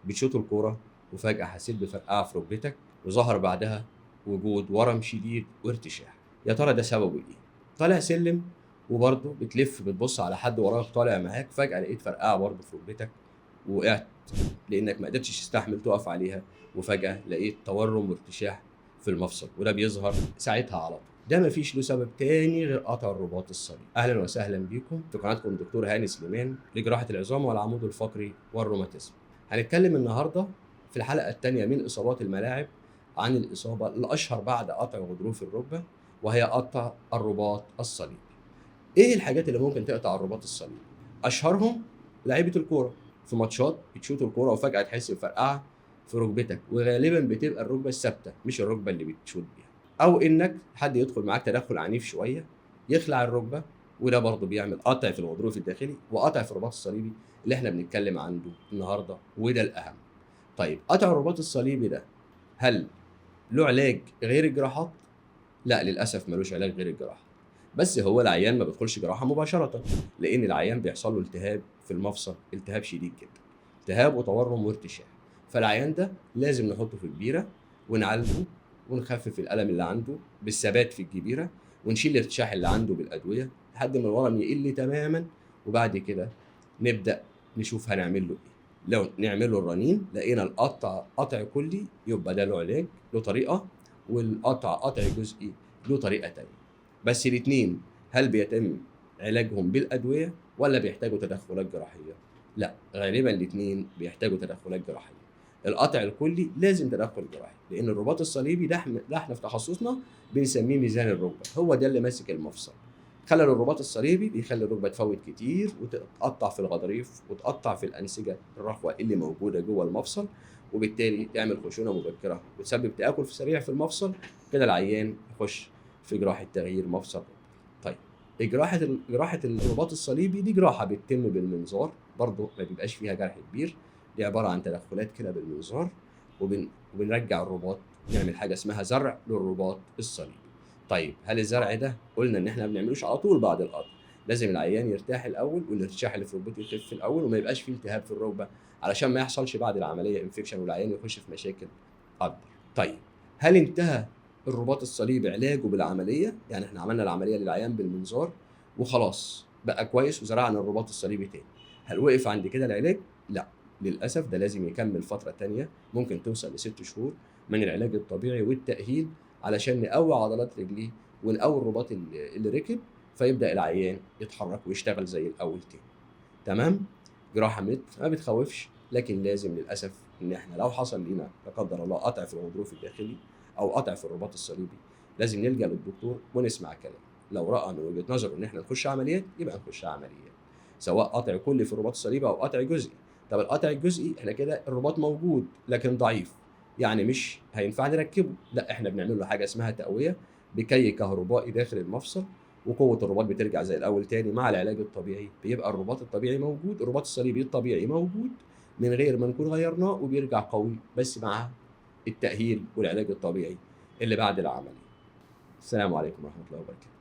بتشوط الكورة وفجاة حسيت بفرقعه في ركبتك، وظهر بعدها وجود ورم شديد وارتشاح. يا ترى ده سببه ايه؟ طالع سلم وبرضه بتلف بتبص على حد وراك طالع معاك، فجاة لقيت فرقعه برضه في ركبتك وقعت لانك ما قدرتش تستحمل تقف عليها، وفجاة لقيت تورم وارتشاح في المفصل، وده بيظهر ساعتها على طول. ده مفيش له سبب تاني غير قطع الرباط الصليبي. اهلا وسهلا بيكم في قناتكم الدكتور هاني سليمان لجراحه العظام والعمود الفقري والروماتيزم. هنتكلم النهارده في الحلقة الثانية من اصابات الملاعب عن الاصابة الاشهر بعد قطع غضروف الركبة، وهي قطع الرباط الصليبي. ايه الحاجات اللي ممكن تقطع الرباط الصليبي؟ اشهرهم لعيبة الكورة، في ماتشات بتشوط الكورة وفجاة تحس بفرقعه في ركبتك، وغالبا بتبقى الركبة الثابتة مش الركبة اللي بتشوط بيها، او انك حد يدخل معاك تدخل عنيف شوية يخلع الركبة، وده برضه بيعمل قطع في الغضروف الداخلي وقطع في الرباط الصليبي اللي احنا بنتكلم عنه النهارده، وده الاهم. طيب قطع الرباط الصليبي ده هل له علاج غير الجراحات؟ لا، للاسف ملوش علاج غير الجراحة. بس هو العيان ما بيدخلش جراحه مباشرة، لان العيان بيحصل له التهاب في المفصل، التهاب شديد جدا، التهاب وتورم وارتشاح. فالعيان ده لازم نحطه في كبيرة ونعالجه ونخفف الالم اللي عنده بالثبات في الجبيرة، ونشيل الارتشاح اللي عنده بالادوية لحد ما الورم يقل تماما، وبعد كده نبدا نشوف هنعمل له ايه. لو نعمل له الرنين لقينا القطع قطع كلي يبقى ده له علاج، له طريقه، والقطع قطع جزئي له طريقه تانية. بس الاثنين هل بيتم علاجهم بالادوية ولا بيحتاجوا تدخلات جراحية؟ لا، غالبا الاثنين بيحتاجوا تدخلات جراحية. القطع الكلي لازم تدخل جراحي، لان الرباط الصليبي ده احنا في تخصصنا بنسميه ميزان الركبة، هو ده اللي ماسك المفصل. خلل الرباط الصليبي بيخلي الركبة تفوت كتير وتتقطع في الغضاريف وتقطع في الانسجة الرخوه اللي موجودة جوه المفصل، وبالتالي تعمل خشونة مبكرة وتسبب تاكل سريع في المفصل. كده العيان يخش في جراحه تغيير مفصل. طيب جراحه الرباط الصليبي دي جراحه بتتم بالمنظار، برضه ما بيبقاش فيها جرح كبير، دي عبارة عن تدخلات كده بالمنظار، وبنرجع الرباط، نعمل حاجة اسمها زرع للرباط الصليبي. طيب هل الزرع ده قلنا ان احنا ما بنعملوش على طول بعد القطع، لازم العيان يرتاح الاول والارتشاح اللي في ركبته يخف الاول، وما يبقاش فيه التهاب في الركبة علشان ما يحصلش بعد العملية infection والعيان يخش في مشاكل اكبر. طيب هل انتهى الرباط الصليبي علاجه بالعملية؟ يعني احنا عملنا العملية للعيان بالمنظار وخلاص بقى كويس وزرعنا الرباط الصليبي تاني، هل وقف عند كده العلاج؟ لا، للاسف ده لازم يكمل فترة تانية ممكن توصل ل6 شهور من العلاج الطبيعي والتاهيل علشان نقوي عضلات رجليه ونقوي الرباط اللي ركب، فيبدا العيان يتحرك ويشتغل زي الاول تاني. تمام؟ جراحه ما بتخوفش، لكن لازم للاسف ان احنا لو حصل لينا لا قدر الله قطع في الغضروف الداخلي او قطع في الرباط الصليبي لازم نلجا للدكتور ونسمع كلامه. لو راى من وجهه نظره ان احنا نخش عمليات يبقى نخش عمليات، سواء قطع كلي في الرباط الصليبي او قطع جزئي. طب القطع الجزئي احنا كده الرباط موجود لكن ضعيف، يعني مش هينفع نركبه، لا احنا بنعمل له حاجة اسمها تقوية بكي كهربائي داخل المفصل، وقوه الرباط بترجع زي الاول تاني مع العلاج الطبيعي. بيبقى الرباط الطبيعي موجود، الرباط الصليبي الطبيعي موجود من غير ما نكون غيرناه، وبيرجع قوي بس مع التأهيل والعلاج الطبيعي اللي بعد العملية. السلام عليكم ورحمة الله وبركاته.